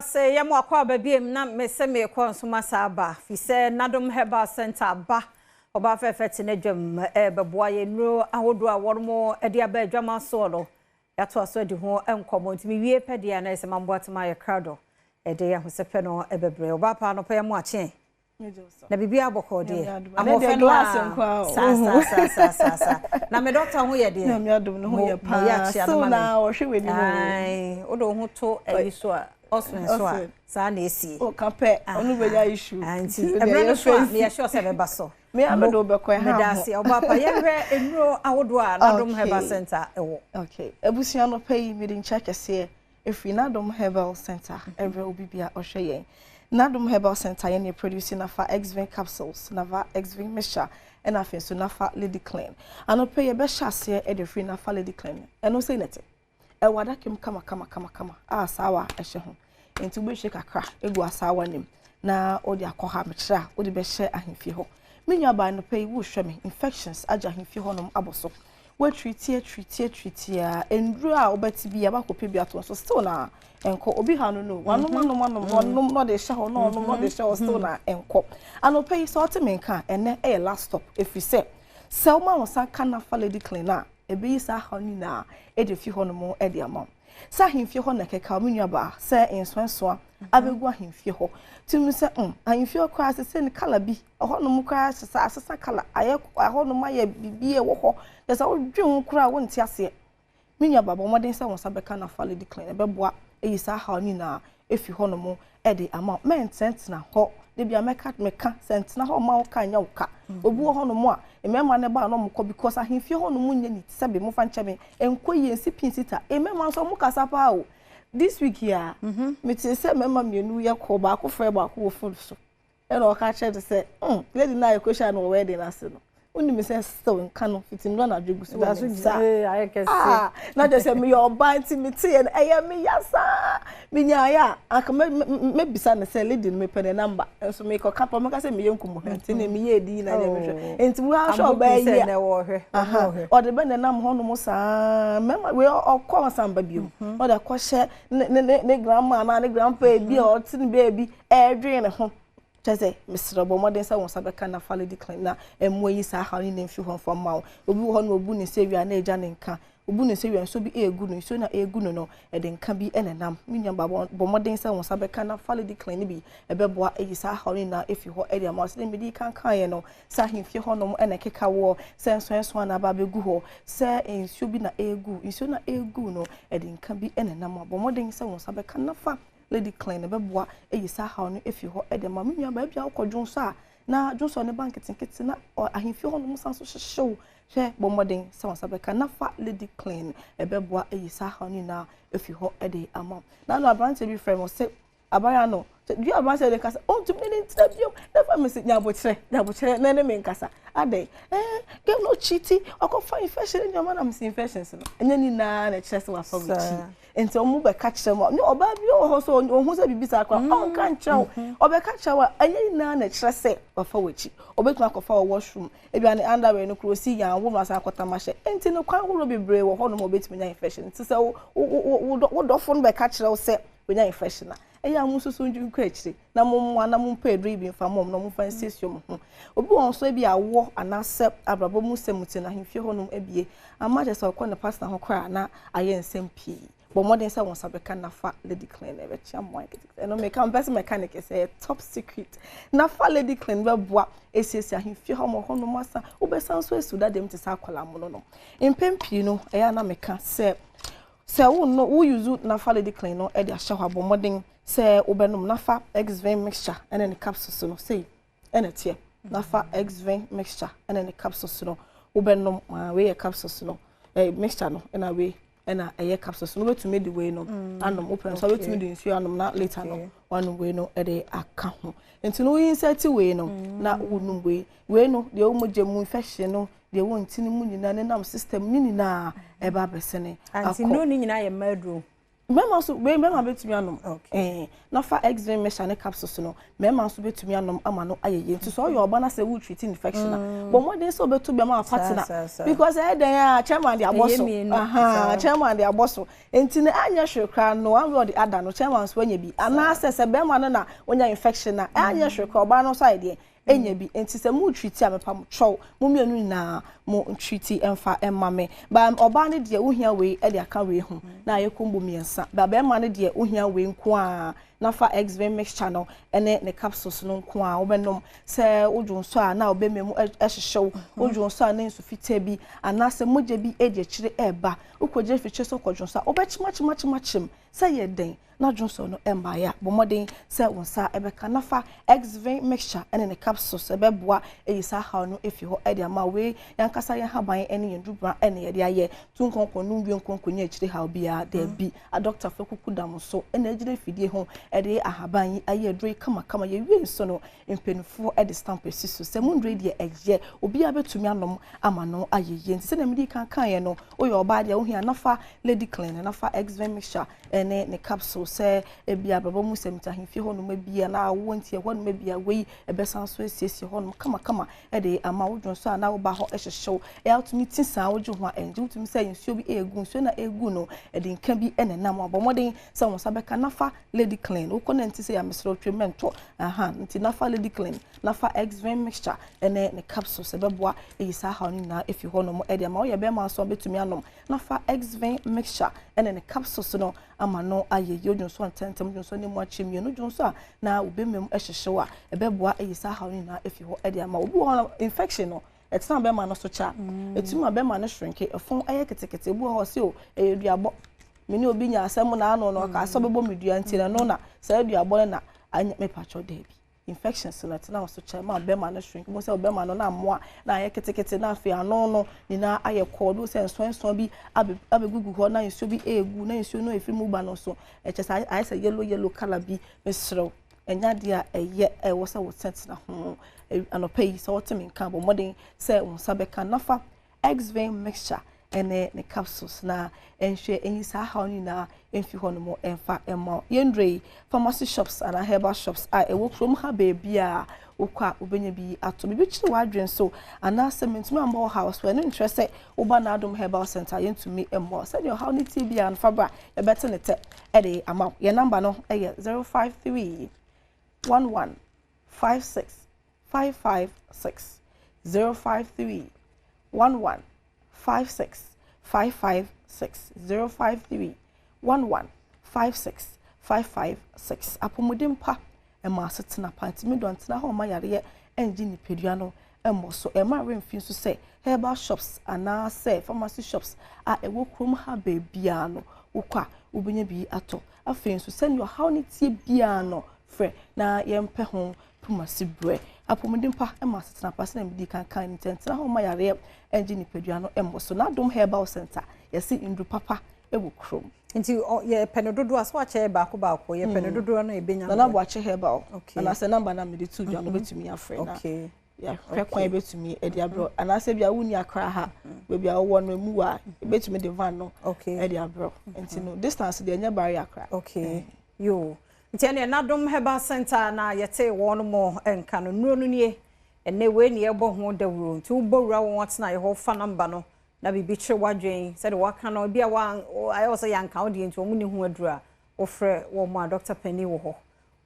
Sɛ yɛ mo akɔ aba biem na me sɛ meekɔ nso masa aba fi sɛ Nadom Herbal Center aba ɔbaa fɛɛfɛ te n'adwam ɛrebɛboa yɛn nnuro ahodoɔ a wɔn de aba adwaman soɔ no yɛatoa so adi ho nkɔmmɔ nti mewie pɛ deɛ a na ɛsɛ mamboa tema yɛ krado ɛde yɛ ahosɛpɛ no ɛbɛbrɛ ɔbaa paa no pɛ yɛ mo akyeɛ Na biribiara bɔkɔɔ deɛ. Ahoɔfɛ no a saa saa saa saa saa saa. Na me dɔkta ho yɛ deɛ. Nyame adom ne ho yɛ paa. Still na ɔhwɛ w'anim o. Ae, wode wo ho to ayi so a, Oswin so a, saa na esie. O ka pɛ, ɔno bɛnya issue. Nti ɛberɛ no so a, meyɛ sure sɛ ɛbɛba so. Me a mede wo bɛkɔ ɛha ho. Meda ase ɔbaa pa. Yɛnhwɛ nnuro ahodoɔ a Nadom Herbal Center wɔ. Okay, abusua anɔpa yi mede nkyia kɛseɛ Ɛfiri Nadom Herbal Center ɛbrɛ obi bia ɔhwɛ yɛn. Nadom Herbal Center yɛn na yɛ produce Nafa Xvin capsules, Nafa Xvin mixture ɛna afei nso Nafa Lady Clean. Anɔpa yi yɛbɛhyɛ aseɛ ɛde afiri Nafa Lady Clean. Ɛno sei na ɛte. Ɛwɔ adaka mu kama kama kama kama a asaawa ɛhyɛ ho. Nti wobɛhwie kakra egu asaawa no mu na wode akɔ ha mekyerɛ a wode bɛhyɛ ahemfie hɔ. Me nuabaa anɔpa yi wohwɛ me infections agye ahemfie hɔnom abɔ so. Woatreati atreati atreati a, nnuro a wobɛte bi a woakɔpɛ bi ato nso still na ɛnkɔ. Obi ha no no, wanom mm-hmm. anom anom na ɔnom na ɔde hyɛ hɔ na ɔnom na ɔde hyɛ hɔ still na ɛnkɔ. Anɔpa yi sɛ ɔte me nka a, ɛnɛ ɛyɛ last stop ɛfiri sɛ sɛ woma wo nsa ka Nafa Lady Clean a, ɛbɛyi saa haw no nyinaa ɛde afi hɔ nom ɛde ama wo. Sɛ ahemfie hɔ na ɛkeka wo, me nuabaa, sɛ nsoansoa abɛgu ahemfie hɔ. Tumi sɛ, mm, ahemfie hɔ koraa sɛ sɛ ne kala bi Ɛhɔnom koraa asesa asesa colour ayɛ ɛhɔnom ayɛ biribi a ɛwɔ hɔ kyerɛ sɛ wodwen ho koraa a wonte aseɛ. Me nua ba bɔ mmɔden sɛ wo nsa bɛka Nafa Lady Clean ɛbɛboa ayi saa haw no nyinaa afi hɔnom de ama wo. Mɛntenatena hɔ da biara mɛka meka sɛ ntena hɔ mma wo ka nyɛ wo ka. Obi wɔ hɔnom a mmarima no ba a na wɔkɔ because ahemfie hɔnom nyɛ neat sɛbe momfa nkyɛ me ɛnkɔ yie nsi pii nsi ta. Mmarima nso wɔkasa paa o. This week yi ara metee sɛ mmarima mmienu yɛkɔ baako frɛ baako wɔ phone so. Ɛna ɔka kyerɛ no sɛ, mm, lady no a yɛkɔhyia no wɔ wedding no ase no, wonim sɛ still nka no fiti nnora anadwo gu so wɔ me nsa. Ah, na kyerɛ sɛ meyɛ ɔbaa nti meteɛ no ɛyɛ me ya saa. Menyaeɛ a, anka mɛbisa no sɛ lady no mepɛ ne number. Nso mekɔka pɛ ɔmɛka sɛ meyɛ nkɔmmɔhwɛ nti ne meyɛ edi na ɛnyɛ mehwɛ. Nti woahwɛ ɔbaa yi a, ɔde bɛ nenam hɔnom saa. Mɛma wei ɔkɔ ɔsan ba bio. Ɔde akɔhyɛ ne ne ne grandma anaa ne grandpa bi a ɔte ne baabi ɛredwen ne ho. Kyerɛ sɛ, mesrɛ bɔ mmɔden sɛ wo nsa bɛka Nafa Lady Clean na mmoa yi saa haw no nyinaa mfi hɔ mfa mma wo. Obi wɔ hɔ no obu ne nsa wie a na agya ne nka. Obu ne nsa wie a nsuo bi regu no, nsuo no a ɛregu no no, ɛde nka bi na ɛnam. Me nuabaa, bɔ mmɔden sɛ wo nsa bɛka Nafa Lady Clean no bi. Ɛbɛboa ayi saa haw no nyinaa afi hɔ de ama wo. Sɛdeɛ medii kan kaeɛ no, sɛ ahemfie hɔnom na ɛkeka woɔ, sɛ nsɔɛnsɔɛ na aba abɛgu hɔ, sɛ nsuo bi na ɛregu, nsuo no a ɛregu no, ɛde nka bi na ɛnam a, bɔ mmɔden sɛ wo nsa bɛka Nafa Lady Clean bɛboa ayi saa haw no afi hɔ de ama. Me nua baa bi a wokɔ dwonsɔ a na dwonsɔ no ba nketenkete na ahemfie hɔ nom san so hyehyew. Hwɛ, bɔ mmɔden sɛ wo nsa bɛka na fa Lady Clean ɛbɛboa ayi saa haw no nyinaa afi hɔ de ama wo. Na ano aberanteɛ bi frɛ me ɔse abaayewa no dua aberanteɛ de kasa ɔntumi ne ntena biom na fa me se nyabokyerɛ nyabokyerɛ na ne me nkasa adɛn ɛɛ girl no cheati ɔkɔfa infection ne nneɛma na me se infections no ɛnyɛ ne nyinaa na ɛkyerɛ sɛ wafa w'akyi. Nti ɔmo bɛka kyerɛ mo ne ɔbaa bi wɔ hɔ sɛ ɔhu sɛ biribi saa koraa mm. ɔnka nkyerɛ wo mm-hmm. ɔbɛka kyerɛ wo a ɛnyɛ nyinaa na ɛkyerɛ sɛ wafa w'akyi ɔbɛtumi akɔfa wɔ washroom ebi a ne underwear no kuro si yan wo no asan akɔtam ahyɛ nti no kwan horow bebree wɔ hɔ nom a ɔbɛtumi nya infection nti sɛ wo wo wo wo dɔfo no bɛka kyerɛ wo sɛ onya infection a ɛyɛ a mo nsusu ndwi nkɔ akyire na mo mmoa na mo mpɛ aduro yi bi mfa mom na mo mfa nsiesie mo ho obi wɔ nso ebi awoɔ anaasɛ abrabɔ mu nsɛm ti na ahemfie hɔnom abie ama kyerɛ sɛ ɔkɔ ne pastor ho koraa na ayɛ nsɛm pii bɔ mmɔden sɛ wɔn nsa bɛka nafa lady clean na ɛbɛkyea mmoa nketenkete ɛno meka mpɛ sɛ mɛka ne kɛsɛ ɛyɛ top secret nafa lady clean bɛboa esiesie ahemfie hɔ ma hɔnom asa wobɛsan so esu dade mu te sɛ akwadaa mono no mpɛn pii no ɛyɛ a na meka sɛ Sɛ wo no wo use Nafa Lady Clean no de ahyɛ hɔ a, bɔ mmɔden sɛ wobɛnom Nafa Xvin mixture ne ne capsules no. Sei na ɛteɛ. Nafa Xvin mixture ne ne capsules no wobɛnom. Ah, wei yɛ capsules no, eh, mixture no ɛna wei ɛna ɛyɛ capsules no. Wobɛtumi de wei no mm, anom. Wopɛ nso wobɛtumi de nsuo anom na later no wanom wei no de aka ho. Nti no woyi insert wei no na mm. wonom wei. Wei no deɛ wo mogya mu infection no deɛ ɛwɔ ntini mu nyinaa ne nam system ne nyinaa ɛba abɛsene akɔ. Nti nnuro no nyinaa yɛ mmaa aduro? Mmarima nso, wei mmarima bɛtumi anom. Okay. Na fa X-Vein mixture ne capsules no, mmarima nso bɛtumi anom ama no ayɛ yie. Nti sɛ ɔyɛ ɔba na sɛ wo treat infection a, bɔ mmɔden sɛ wobɛto bi ama partner. Because ɛyɛ dɛn a chairman de abɔ so. Aha, chairman de abɔ so. Nti no anyɛ hwee koraa no, one way or the other no, chairman nso anya bi. Anaasɛ sɛ bɛrima no na onya infection a, anyɛ hwee koraa ɔbaa no nso ayɛ deɛ nya bi. Nti sɛ mo treat a mepa mo kyɛw, mo mmienu nyinaa mo treat mfa mma me. Ba ɔbaa no deɛ wohia wei de aka wei ho na ayɛ combo mmiɛnsa. Ba bɛrima no deɛ wohia wei nko ara na fa X-Vein mixture no ne ne capsules no nko ara wobɛnom. Sɛ wodwo nso a na wobɛma mu hyehye wo, wodwo nso a na nsu fitaa bi anaasɛ mogya bi di akyire ɛreba. Wokɔgyina afikyire sɛ wokɔdwo nso a wobɛkyemakyemakyemakyem sɛ yɛ dɛn na dwonsɔ no mmaeɛ a, bɔ mmɔden sɛ wo nsa bɛka na fa Xvin mixture ne ne capsules ɛbɛboa ayi saa haw no afi hɔ de ama wo. Wei yɛn ankasa yɛn haban ne yɛn dubran na yɛde ayɛ. Tu nkɔnkɔn no nwie nkɔnkɔn nyɛ akyire haw biara. Daabi, adɔktafo akuku da mo so na agyina afidie ho de ahaban yi ayɛ aduro yi kamakama. Yɛwie nso no, mpanimfoɔ de stamp asi so sɛ mo nnuro yi deɛ ɛyɛ, obiara bɛtumi anom ama no ayɛ yie. Nti sɛdeɛ medii kan kaeɛ no, woyɛ ɔbaa deɛ wohia na fa Lady Clean na fa Xvin mixture ne ne capsule sɛ ebia abrabɔ mu sɛm nti ahemfie hɔnom abia na awoɔ nti ɛhɔnom abia wei ɛbɛsan so asiesie hɔnom kamakama de ama wo dwonso a na woba hɔ hyehyew ɛyɛ wotumi ti saa wogye ho a ɛngye wotumi sɛ nsuo bi ɛregu nsuo na ɛregu no ɛde nka bi ɛna nam abɔ mmɔden sɛ wɔn nsa bɛka nafa lady clean wokɔ na nti sɛ yɛamesrɛ wotwe mɛntɔ aha nti nafa lady clean nafa xven mixture ɛne ne capsules ɛbɛboa ɛyi saa haw no nyinaa ɛfi hɔnom ɛde ama woyɛ bɛrima nso a bɛtumi anom na fa Xvin mixture ne ne capsules no ama no ayɛ yie. Wodwonsɔ ntɛmntɛm, wodwonsɔ ne mu akyɛ mmienu, wodwonsɔ a na wo bɛma mu hyehye wo a, ɛbɛboa ayi saa haw no nyinaa afi hɔ de ama wo. Obi wɔ hɔ no, infection no, ɛtena bɛma no so kyɛ a, ɛtumi ma bɛma no shrinke, ɛfɔn ɛyɛ ketekete. Obi wɔ hɔ ɔse o, ɛyɛ duabɔ. Me ne obi nya asɛm na ano no, ɔkaa sɛ ɔbɛbɔ me dua nti na ɛno na saa duabɔ no na anya, mepakyɛw daabi. Infections no ɛtena wo so kyɛ ma bɛrima no shrink. Wobɛhu sɛ bɛrima no na mmoa na ayɛ ketekete na afei ano no nyinaa ayɛ kɔɔ. Wobɛhu sɛ nsɔnsɔn bi abɛgugu hɔ na nsuo bi ɛregu na nsuo no ɛfiri mu ba no nso ɛkyɛ sɛ ayɛ sɛ yellow yellow colour bi. Mesrɛ wo, ɛnyɛ adeɛ a ɛyɛ a ɛwɔ sɛ wotenatena ho. Anɔpa yi sɛ wote me nka bɔ mmɔden sɛ wo nsa bɛka na fa Xvin mixture ne ne capsules na nhwɛ nyi saa haw no nyinaa mfi hɔ nom mfa mma wo. Yɛn nnuro yi, pharmacy shops anaa herbal shops a ɛwɔ kurom ha baabi a wokɔ a wobɛnya bi ato. Biribi kyere w'adwene so anaasɛ mentumi ammɔ wo haw so, ɛno nkyerɛ sɛ woba N'adom Herbal Center a yɛntumi mmɔ wo. Sɛdeɛ ɔhaw no teɛ biara no, fa bra, yɛbɛte ne tɛ de ama wo. Yɛn namba no yɛ 053 11 56 556 053 11 56 556 053 11 56 556 Apɔmuden pa ma asetena pa nti me dɔ ntena hɔ mma yareɛ nngye nipadua no mmɔ so. Ɛmma werɛ mfi nso sɛ herbal shops anaasɛ pharmacy shops a ɛwɔ kurom ha baabiara no wokɔ a wobɛnya bi atɔ. Afei nso sɛnea ɔhaw no teɛ biara no frɛ na yɛmpɛ ho pumasi berɛ. Apɔmuden pa ma asetena pa sɛnea medii kan kae no nti ɛntena hɔ mma yareɛ nngye nipadua no mmɔ so. N'Adom Herbal Centre, yɛse nnuru papa wɔ kurom. Nti yɛpɛ no dodoɔ a, so akyɛ yɛ baako baako, yɛpɛ no dodoɔ no yɛbɛnya. Nana Boakye Herbal, anaasɛ number no a mede too dwa no wobɛtumi afrɛ na yɛahwɛ kwan yɛbɛtumi de abrɛ wo. Anaasɛ bia wonni Accra ha, baabi a wowɔ no emu a, yɛbɛtumi de van no de abrɛ wo. Nti no distance deɛ ɛnyɛ barrier koraa. Okay, yoo. Nti ɛneɛ Nadom Herbal Centre na yɛtee wɔn mo nka no. Nnuro no nie, ɛnɛ wei ne yɛbɔ ho dawuro. Nti wobɔ wura wɔn atenaeɛ hɔ fa number no na biribi kyere w'adwene sɛdeɛ wɔaka no, ebia wa ayɛ wo sɛ yɛanka wo deɛ nti wɔn nni ho aduro a, wofrɛ wɔn a dɔkta panin wɔ hɔ,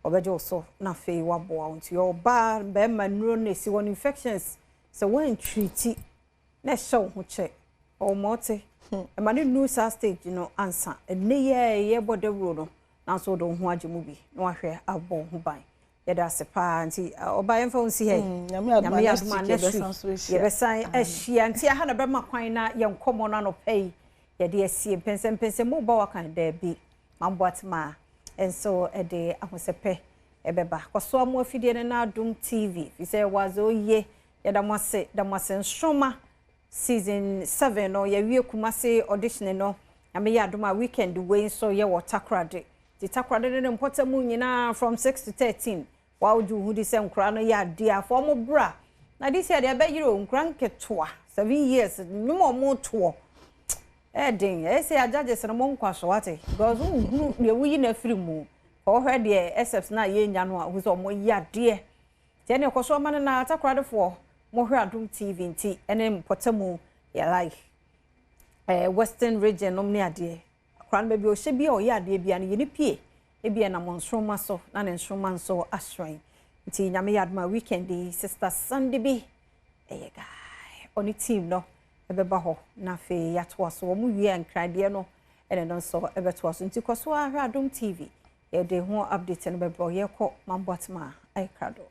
ɔbɛgye wo so na afei waboa wo. Nti ɔbaa, barima nnuro no ɛsi hɔ no infections sɛ woantreati na ɛhyɛ wo ho kyɛ, ɔwɔ ma ɔte, ɛma no nnuru saa stage no ansa. Ɛnnɛ yi a yɛrebɔ dawuro no, nanso wode wo ho agye mu bi na wahwɛ abɔ wo ho ban. Yɛda ase paa nti ɔbaa yɛmfa wo nsi ha yi. Nyame adom a next week yɛbɛsan so ahyia. Yɛbɛsan ahyia nti aha na bɛma kwan na yɛn nkɔmmɔ no anɔpa yi yɛde asie. Mpɛnsɛmpɛnsɛmu ba wakan daabi. Mamboatema nso de ahosɛpɛ ɛbɛba. Kɔsoa mo afidie no na Adom TV fi sɛ wɔadze oye. Yɛda mo ase, da mo ase nsoroma season 7 no yɛwie Kumasi audition no. Nyame yɛ adom a weekend wei nso yɛwɔ Takoradi. Nti Takoradi ne ne mpɔtam nyinaa from 6 to 13 wa wogye wo ho di sɛ nkoraa no yɛ adeɛ a fa ɔmo bra. Na this year deɛ ɛbɛyere o, nkoraa nketewa 7 years nnwom a ɔmo toɔ. Ɛyɛ den. Ɛyɛ sɛ yɛ judges no mo nkwa so wate. Because wohunu deɛ woyi no afiri mu. Ɔhwɛ deɛ except na yɛnya no a, wohu sɛ ɔmo yɛ adeɛ. Nti ɛne ɛkɔ so ama no na Takoradefoɔ mohwɛ Adom TV nti ɛne mpɔtamu yɛ like Western Region nom ne adeɛ. Akora no baabi a ɔhyɛ bi a ɔyɛ adeɛ bia no yɛne pie. Ebi ɛnam nsoroma so na ne nsoroma nso ahyerɛn. Nti Nyame yɛ adom a weekend yi Sister Sandy bi ɛyɛ guy. Ɔne team no ɛbɛba hɔ na afei yɛatoa so. Wɔn wie a nkradeɛ no ɛna no nso ɛbɛtoa so. Nti kɔ so ahwɛ Adom TV. Yɛde ho update no bɛbrɛ. Yɛkɔ Mamboatema ayɛ krado.